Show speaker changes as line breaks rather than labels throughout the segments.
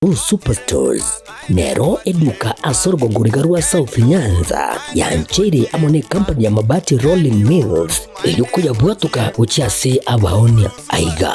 Uhuru Superstores nero eduka ase orogongo riga rwa South Nyanza yancheire amo ne company ya Mabati Rolling Mills erio koyabwatoka gochia ase abaonia. Aiga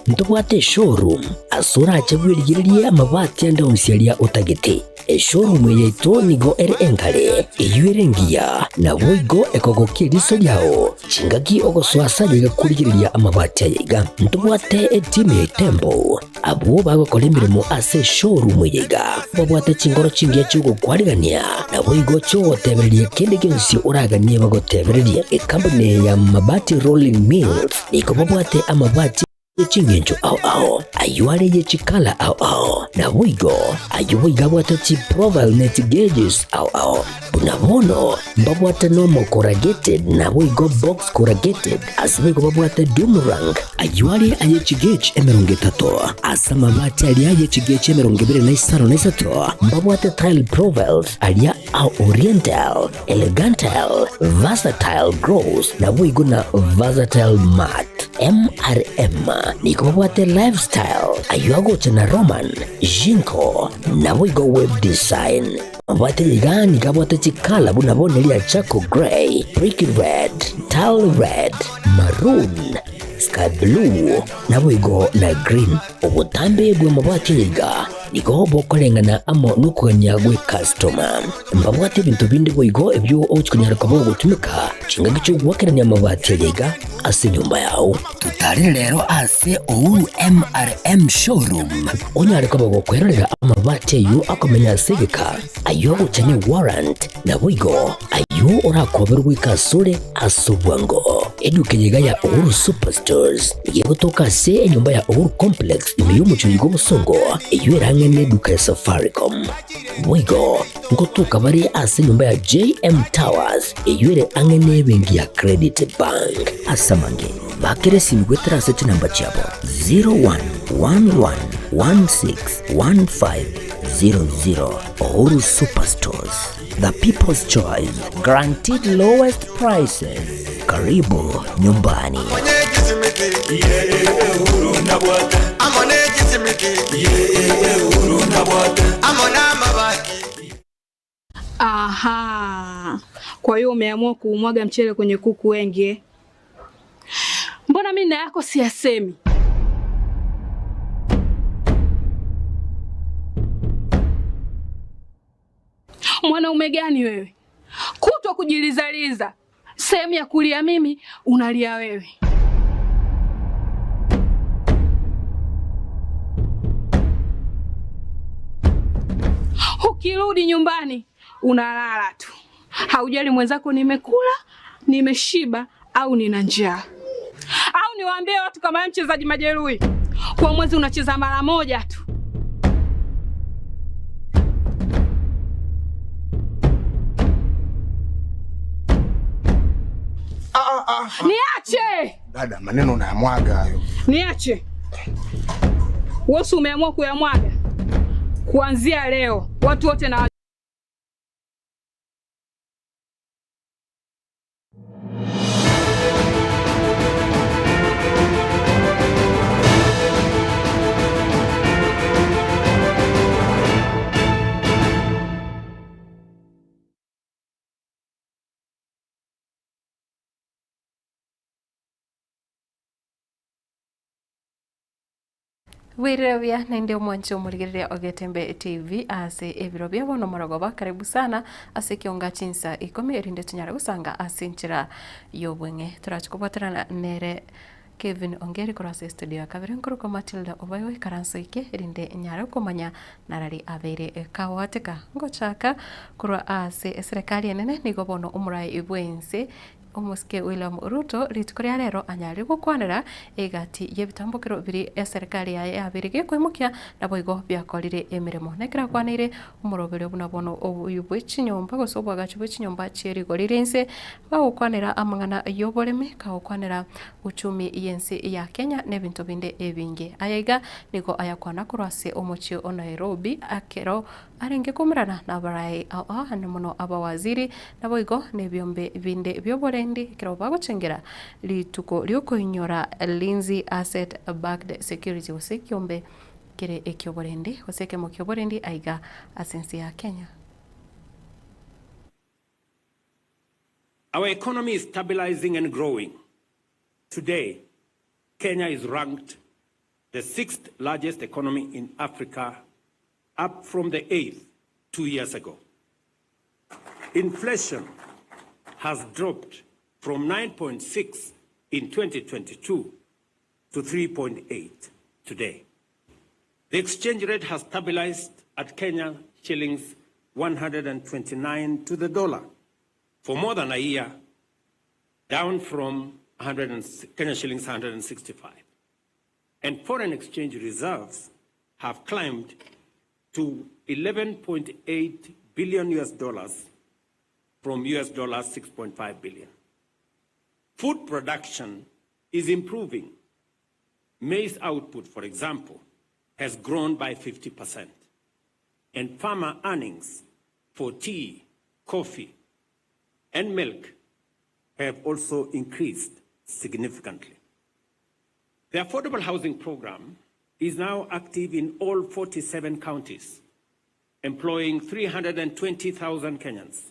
ntobwate eshowroom ase orache bwerigererie amabati ande onsi aria otagete. Eshowroom eye yaito nigo ere enkare, eyio ere engiya, naboigo ekogokia eriso riao chingaki ogosoa ase aye iga korigereria amabati aya iga. Ntobwate etimu ya Itembo Abwo bagokora emeremo ase eshowroom eye iga babwate chingoro chingiya chi'ogokwarigania, naboigo chi'ogotebereria kende gionsi oraganie bagotebererie. Ekampuni eye ya Mabati Rolling Mills nigo babwate amabati ye chingencho ao ao, ayio are ye chikala ao ao, naboigo ayio boigo abwate chiprofile ne chigauges ao ao. Buna bono mbabwate nomo corrugated naboigo box corrugated, ase boigo babwate doom rank, ayio are aye chigauge 30, ase amabati aria aye chigauge 23 mbabwate tile profiles aria a oriental, elegantal, versatile gloss naboigo na versatile matte. MRM nigo babwate lifestyle, ayio agocha na Roman, Jinko naboigo web design. Amabati iga nigo abwate chikala buna bono eria charcoal grey, brick red, tile red, maroon, sky blue, naboigo na green. Obotambe bw'amabati aya iga nigo bokoreng'ana amo nokogania gw'ecustoma. Mbabwate ebinto binde boigo ebio ogochi konyara koba ogotumeka chingaki chi'ogoakerania amabati aya iga ase enyomba yao. Totarere rero ase Uhuru MRM Showroom onyare koba gokwerorera amabati ayio akomenya ase egeka, ayio agocha ne warrant, naboigo ayio orakoberwe goika asore ase obwango. Eduka eye iga ya Uhuru Superstores nigo egotoka ase enyomba ya Uhuru Complex ime y'omochie oiga obosongo eyio ere ang'e neduka ya Safaricom. Boigo ngotoka bare ase enyomba ya JM Towers eyio ere ang'e nebenki ya Credit Bank. Ase amange, bakera esimi goetera ase chinamba chiabo 0111161500. Uhuru Superstores, the people's choice, guaranteed lowest prices. Karibu nyumbani.
Aha. Kwa hiyo umeamua kuumwaga mchele kwenye kuku wengi eh? Mbona mimi na yako siyasemi? Mwanaume gani wewe? Kutwa kujilizaliza, sehemu ya kulia mimi unalia wewe. Ukirudi nyumbani unalala tu, haujali mwenzako nimekula, nimeshiba au nina njaa. Au niwaambie watu kama wewe mchezaji majeruhi, kwa mwezi unacheza mara moja tu. Niache!
Dada, maneno unayamwaga hayo.
Niache. Wewe umeamua kuyamwaga. Kuanzia leo watu wote na
Bwairire buya naende omwanche omorigereria o Getembe TV ase ebiro bia bono morogoba karibu sana ase ekionga chinsa ikomi erinde tonyare gosanga ase enchera y'obweng'e torache kobwaterana nere Kevin Ongeri korwa ase estudio ya kabere nkorokwa Matilda Obae oikaranso eke erinde nyare komanya narari abeire kagwateka ngochaka korwa ase eserekari enene nigo bono omorai bwense Omosike William Ruto rituko ria rero anyarire gokwanera egati y'ebitambokero biria eserikari yaye yabeire gekoimokia naboigo biakorire emeremo. Nekero akwaneire omoroberio buna bono oboyio bwe chinyomba gose oboagachi bwe chinyomba chie rigori ria inse, bagokwanera amang'ana y'oboremi, kagokwanera uchumi y'ense ya Kenya na ebinto binde ebinge. Aya iga nigo ayakwana korwa ase omochie o Nairobi ekero Arenge koumerana nabarai ao aane mono abawaziri, naboigo nebiombe binde bi'oborendi, ekero bagochengera rituko ri'okoinyora Lindsay Asset Backed Security gose ekiombe. kere ekioborendi gose ekemo kioborendi aiga ase ense ya Kenya.
Our economy is stabilizing and growing. Today, Kenya is ranked the sixth largest economy in Africa, up from the eighth 2 years ago. Inflation has dropped from 9.6 in 2022 to 3.8 today. The exchange rate has stabilized at Kenya shillings 129 to the dollar for more than a year, down from Kenya shillings 165. And foreign exchange reserves have climbed to 11.8 billion US dollars from US dollars 6.5 billion. Food production is improving. Maize output, for example, has grown by 50%. And farmer earnings for tea, coffee, and milk have also increased significantly. The Affordable Housing Program is now active in all 47 counties, employing 320,000 Kenyans.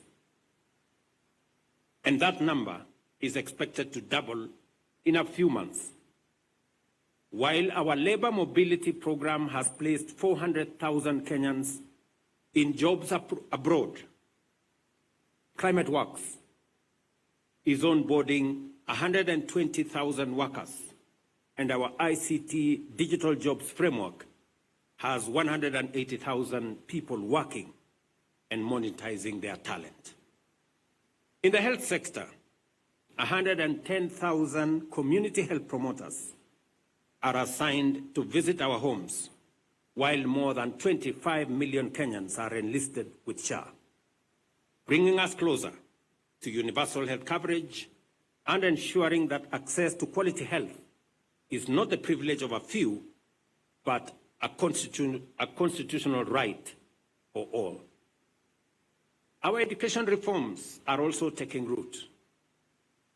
And that number is expected to double in a few months. While our labor mobility program has placed 400,000 Kenyans in jobs abroad, Climate Works is onboarding 120,000 workers, and our ICT Digital Jobs Framework has 180,000 people working and monetizing their talent. In the health sector, 110,000 community health promoters are assigned to visit our homes, while more than 25 million Kenyans are enlisted with SHA, bringing us closer to universal health coverage and ensuring that access to quality health is not the privilege of a few, but a constitutional right for all. Our education reforms are also taking root.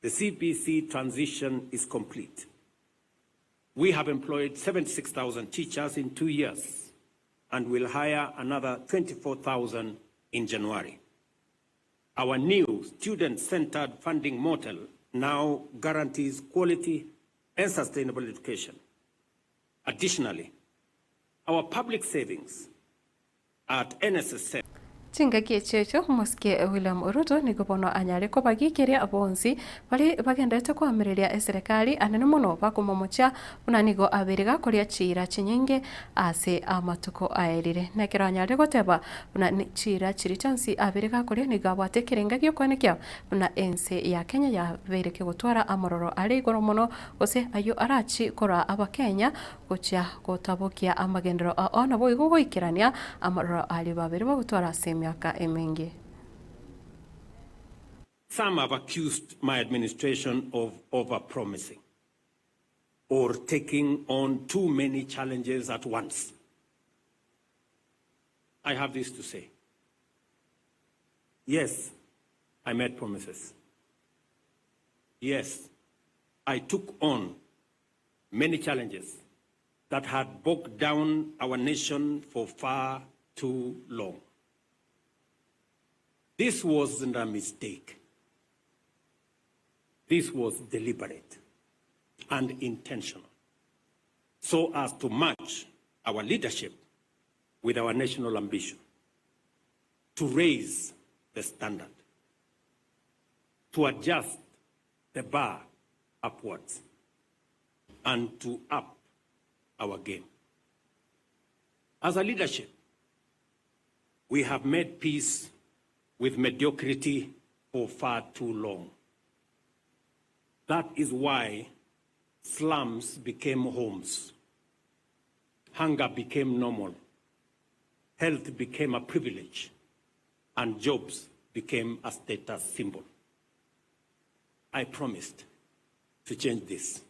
The CBC transition is complete. We have employed 76,000 teachers in 2 years and will hire another 24,000 in January. Our new student-centered funding model now guarantees quality and sustainable education. Additionally, our public savings at NSSF
Chingaki echio echio omosike William Ruto nigo bono anyare kobagiikeria bonsi bari bagenderete koamereria eserekari anene mono bakomomochia buna nigo abere gakoria chiira chinyinge ase amatuko aerire. Nekero anyare goteba buna chiira chiri chionsi abere gakoria nigo abwate ekerenga giokwenekia buna ense ya Kenya yabeire kegotwara amororo are igoro mono gose aywo arachi korwa abakenya gochia gotabokia amagendero ao nabo igo goikerania amororo aria babere bagotwara ase emiaka eminge.
Some have accused my administration of over-promising or taking on too many challenges at once. I have this to say. Yes, I made promises. Yes, I took on many challenges that had bogged down our nation for far too long. This wasn't a mistake. This was deliberate and intentional, so as to match our leadership with our national ambition, to raise the standard, to adjust the bar upwards, and to up our game. As a leadership, we have made peace with mediocrity for far too long. That is why slums became homes, hunger became normal, health became a privilege, and jobs became a status symbol. I promised to change this,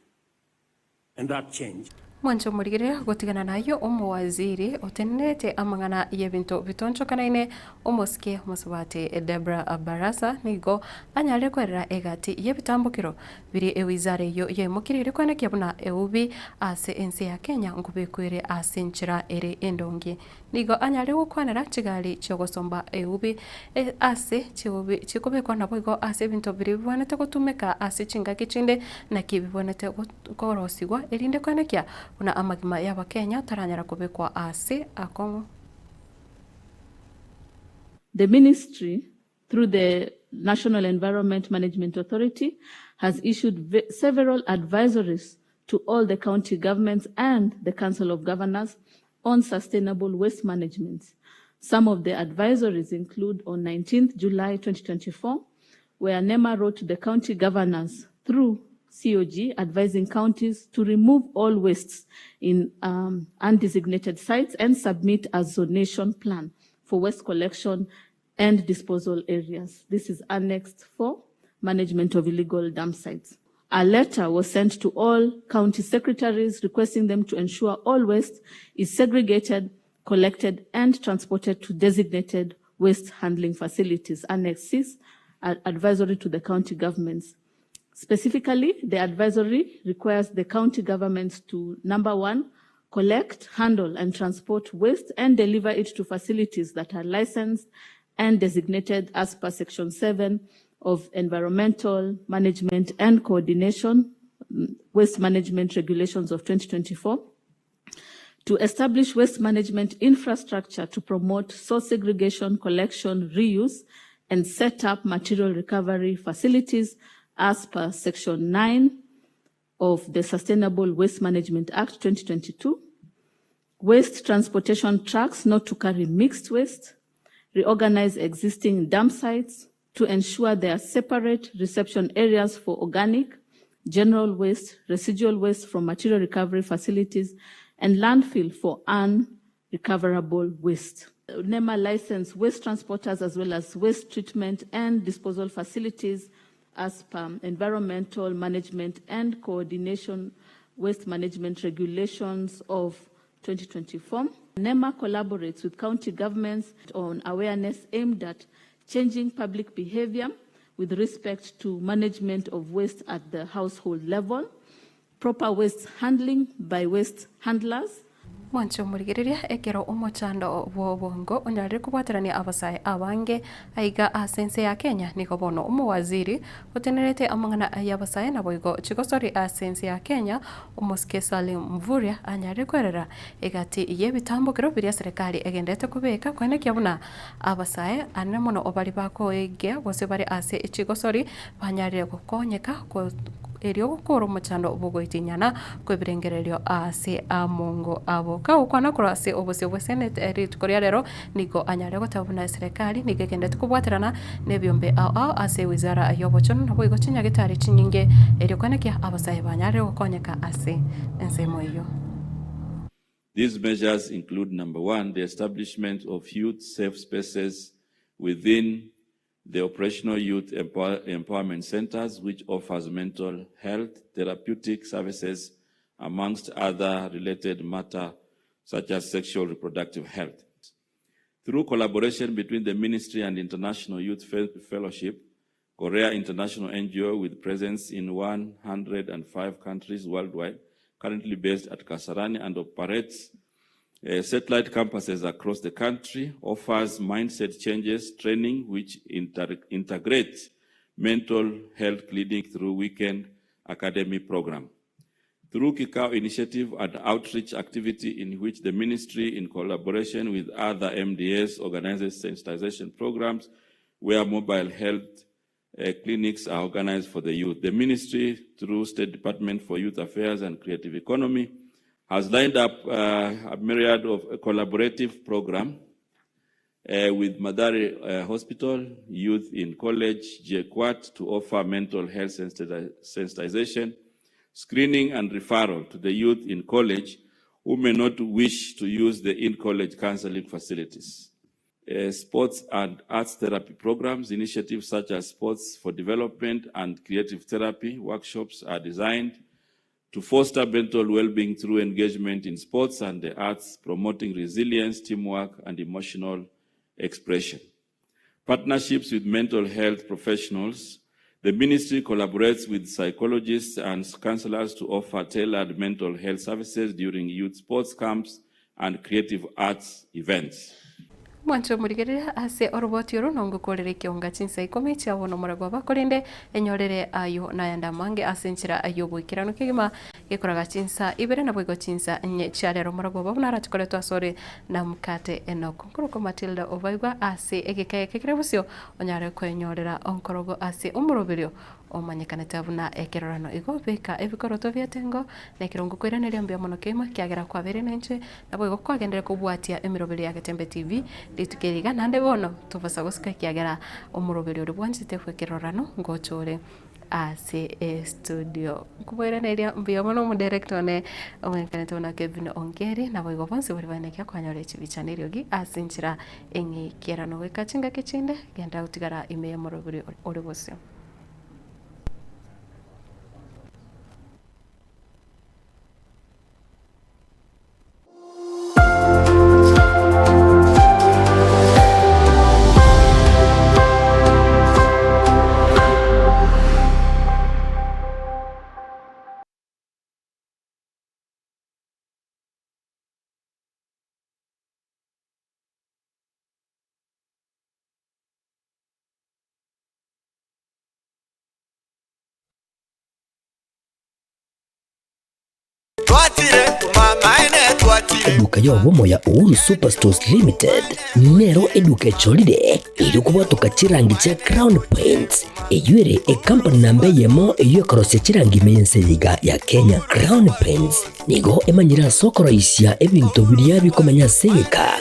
and that change.
Mwanche omorigereria gotigana nayio omowaziri otenenerete amang'ana y'ebinto bitonchokanaine omosike mosubati Deborah Barasa nigo anyarire kwerera egati y'ebitambokero biria ewizara eyio yaimokirie erio koenekia buna eubi ase ense ya Kenya nkobekwere ase enchera ere endonge. Nigo anyare gokwanera chigari chi'ogosomba eubi ase chiubi chikobekwa naboigo ase ebinto biria bibwenerete gotumeka ase chingaki chinde, naki bibwenerete korosigwa, erinde koenekia buna amagima y'Abakenya taranyara kobekwa ase akong'u.
The ministry through the National Environment Management Authority has issued several advisories to all the county governments and the Council of Governors on sustainable waste management. Some of the advisories include on 19th July 2024, where NEMA wrote to the county governors through COG advising counties to remove all wastes in um, undesignated sites and submit a zonation plan for waste collection and disposal areas. This is Annex 4, Management of Illegal Dump Sites. A letter was sent to all county secretaries requesting them to ensure all waste is segregated, collected, and transported to designated waste handling facilities. Annex 6, advisory to the county governments. Specifically, the advisory requires the county governments to, number one, collect, handle, and transport waste and deliver it to facilities that are licensed and designated as per Section 7 of Environmental Management and Coordination Waste Management Regulations of 2024 to establish waste management infrastructure to promote source segregation, collection, reuse, and set up material recovery facilities as per Section 9 of the Sustainable Waste Management Act 2022, waste transportation trucks not to carry mixed waste, reorganize existing dump sites to ensure there are separate reception areas for organic, general waste, residual waste from material recovery facilities, and landfill for unrecoverable waste. NEMA license waste transporters as well as waste treatment and disposal facilities as per Environmental Management and Coordination Waste Management Regulations of 2024. NEMA collaborates with county governments on awareness aimed at changing public behavior with respect to management of waste at the household level, proper waste handling by waste handlers,
Mwanche omorigereria ekero omochando bw'obongo onyarire kobwaterania abasae abange aiga ase ense ya Kenya nigo bono omowaziri otenerete amang'ana y'abasae naboigo chigosori ase ense ya Kenya omosike Salim Mvurya anyarire kwerera egati y'ebitambokero biria serikali egenderete kobeka koenekia buna abasae anene mono baria bakoegia gose bare ase chigosori banyarire gokonyeka erio gokora omochando bw'ogoitinyana kw'ebirengererio ase amongo abo. Kagokwana korwa ase obosio bwe Senate rituko ria rero, nigo anyare goteba buna eserekari nigo egenderete kobwaterana nebiombe ao ao ase wizara y'obochenu naboigo chinyagetari chinyinge erio koenekia abasae banyarire gokonyeka ase ensemo eyio.
These measures include number one, the establishment of youth safe spaces within the operational youth empower empowerment centers, which offers mental health, therapeutic services, amongst other related matter such as sexual reproductive health. Through collaboration between the ministry and International Youth Fellowship, Korea International NGO with presence in 105 countries worldwide, currently based at Kasarani and operates satellite campuses across the country, offers mindset changes training which integrates mental health clinic through weekend academy program. Through Kikao initiative and outreach activity in which the ministry, in collaboration with other MDAs, organizes sensitization programs where mobile health clinics are organized for the youth. The ministry, through State Department for Youth Affairs and Creative Economy, has lined up a myriad of a collaborative program with Mathari Hospital, Youth in College, JKUAT, to offer mental health sensitization, screening and referral to the youth in college who may not wish to use the in-college counseling facilities. Sports and arts therapy programs, initiatives such as Sports for Development and Creative Therapy workshops are designed To foster mental well-being through engagement in sports and the arts, promoting resilience, teamwork, and emotional expression. Partnerships with mental health professionals. The ministry collaborates with psychologists and counselors to offer tailored mental health services during youth sports camps and creative arts events.
Mwanche omorigereria ase oroboti oro nongokorere ekeonga chinsa ikomi chia bono omoragwa korende enyorere ayo nayande amange ase enchera y'oboikeranu kegima gekoraga chinsa ibere naboigo chinsa nye chia rero omoragwa buna arachikoretwe asore na mukate Enock nkorokwa Matilda Obaigwa ase egeka eke kere bosio onyare kwenyorera onkorogo ase omoroberio omanyekanete buna ekerorano igo beka ebikoroto bi'etengo na ekerongo koiraneria mbuya mono kegima kiagera kwabeire nainche naboigo kwagenderera kobwatia emeroberio ya Getembe TV rituko eri iga naende bono tobosa gosuka ekiagera omoroberio oria bwanchete bw'ekerorano ngocha ore ase estudio. Nkoboiraneria mbuya mono omodirector one omanyekanete buna Kevin Ongeri naboigo bonsi baria banekia kwanyora chibicha na eriogi ase enchera eng'ikeranu goika chingaki chinde genda gotigara ime y'omoroberio ore bosio.
Eduka y'obomo ya Uhuru Superstores Limited nero eduka echorire erio kobwatoka chirangi chia Crown Paints eyio ere ekampani namba eyemo eyio ekorosia chirangi ime y'ense eye iga ya Kenya. Crown Paints nigo emanyire ase okoroisia ebinto biria bikomenya ase egeka.